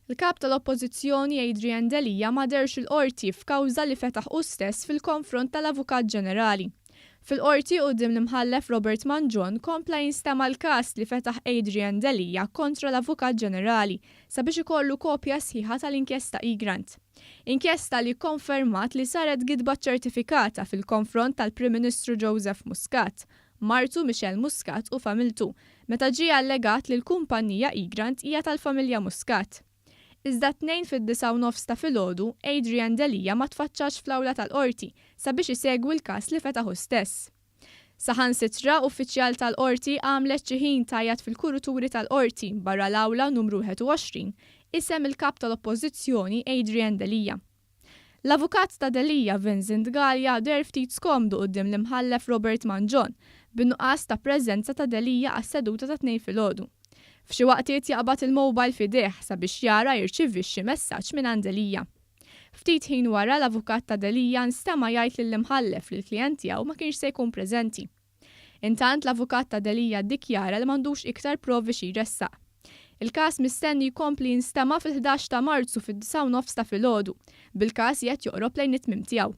Il-Kap tal-Oppożizzjoni Adrian Delia ma dehrx il-Qorti f'kawża li fetaħ hu stess fil-konfront tal-Avukat Ġenerali. Fil-Qorti quddiem l-Imħallef Robert Mangion kompla jinstema' l-każ li fetaħ Adrian Delia kontra l-Avukat Ġenerali sabiex ikollu kopja sħiħa tal-inkjesta Egrant. Inkjesta li kkonfermat li saret gidba ċċertifikata fil-konfront tal-Prim Ministru Joseph Muscat, martu Michelle Muscat u familtu, meta ġie allegat li l-kumpannija Egrant hija tal-familja Muscat. Iżda t-Tnejn fid-disgħa u nofs ta' filgħodu, Adrian Delia ma tfaċċax fl-awla tal-Qorti sabiex isegwi l-każ li fetaħ hu stess. Saħansitra, uffiċjal tal-Qorti għamlet xi ħin tgħajjat fil-kuruturi tal-Qorti barra l-awla numru 21 isem il-Kap tal-Oppożizzjoni Adrian Delia. L-avukat ta' Delia, Vincent Galea, deher ftit skomdu quddiem l-Imħallef Robert Mangion bin-nuqqas ta' preżenza ta' Delia għas-seduta tat-Tnejn filgħodu. F'xi waqtiet jaqbad il-mobile f'idejh sabiex jara jirċivix xi messaġġ mingħand Delia. Ftit ħin wara l-avukat ta' Delia nstema' jgħid lill-Imħallef li l-klijent tiegħu ma kienx se jkun preżenti. Intant l-avukat ta' Delia ddikjara li m'għandux iktar provi xi jressaq. Il-każ mistenni jkompli jinstema' fil-ħdax ta' Marzu fid-disgħa u nofs ta' filgħodu, bil-każ qiegħed joqrob lejn it-tmiem tiegħu.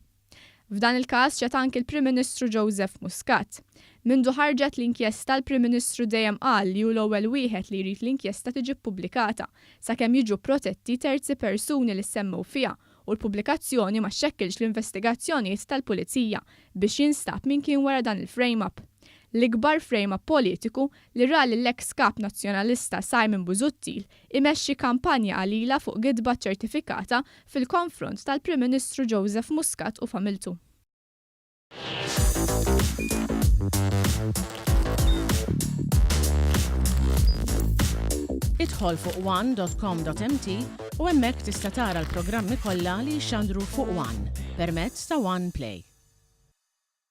F'dan il-każ xehed anki l-Prim Ministru Joseph Muscat. Mindu ħarġet l-inkjesta l-Prim Ministru dejjem qal li hu l-ewwel wieħed li jrid l-inkjesta tiġi ppubblikata sakemm jiġu protetti terzi persuni li ssemmew fiha u l-pubblikazzjoni ma xxekkilx l-investigazzjonijiet tal-Pulizija biex jinstab min kien wara dan il-frame-up. L-ikbar frame-up politiku li ra lill-eks Kap Nazzjonalista Simon Busuttil imexxi kampanja qalila fuq gidba ċċertifikata fil-konfront tal-Prim Ministru Joseph Muscat u familtu. Idħol fuq one dot com dot mt u hemmhekk tista' tara l-programmi kollha li jixxandru fuq one permezz ta' One Play.